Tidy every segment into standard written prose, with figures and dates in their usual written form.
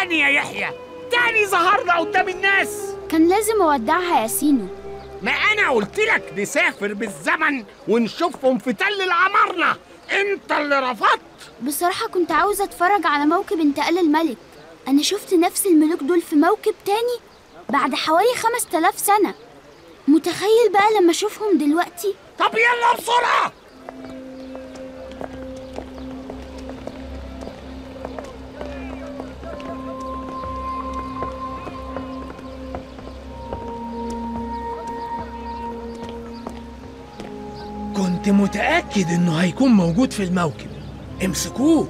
تاني يا يحيى، تاني ظهرنا قدام الناس. كان لازم أودعها يا سينو. ما أنا قلت لك نسافر بالزمن ونشوفهم في تل العمارنة، أنت اللي رفضت. بصراحة كنت عاوزة أتفرج على موكب انتقال الملك. أنا شفت نفس الملوك دول في موكب تاني بعد حوالي 5000 سنة. متخيل بقى لما أشوفهم دلوقتي؟ طب يلا بسرعة. كنت متأكد إنه هيكون موجود في الموكب. امسكوه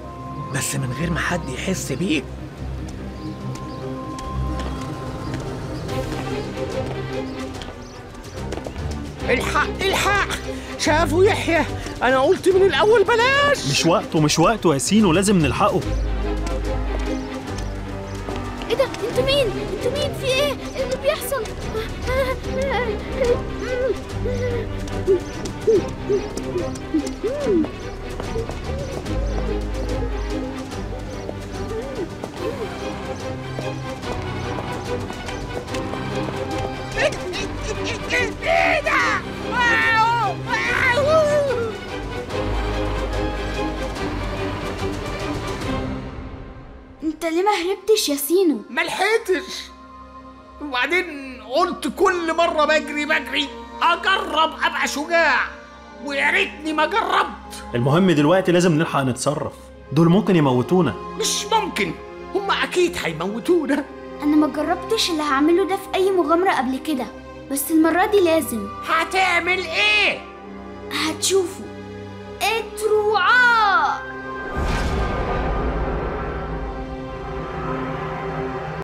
بس من غير ما حد يحس بيه. الحق الحق، شافوا يحيى. أنا قلت من الأول بلاش. مش وقته مش وقته يا سينو، لازم نلحقه. إيه ده؟ أنتوا مين؟ أنتوا مين؟ في إيه؟ إيه اللي بيحصل؟ إيه ده؟ انت ليه ما هربتش يا سينو؟ ما لحقتش، وبعدين قلت كل مرة بجري بجري أجرب أبقى شجاع، ويا ريتني ما جربت. المهم دلوقتي لازم نلحق نتصرف، دول ممكن يموتونا. مش ممكن، هما أكيد هيموتونا. أنا ما جربتش اللي هعمله ده في أي مغامرة قبل كده، بس المرة دي لازم. هتعمل إيه؟ هتشوفوا.